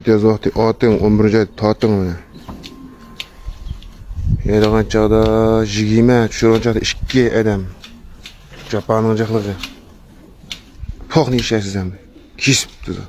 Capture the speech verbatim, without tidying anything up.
تېز ۋاقتى ئاتىڭ، ئون بىرىنچى ئايدا تارتىڭ مېنى. يەيدىغان چاغدا يىگىرمە، چۈشۈرگەن چاغدا ئىككى ئادەم. جاپانىڭ جىقلىقى. پوخنى يېشەيسىز ئەمدى. كېسىپ تۇرىدۇ.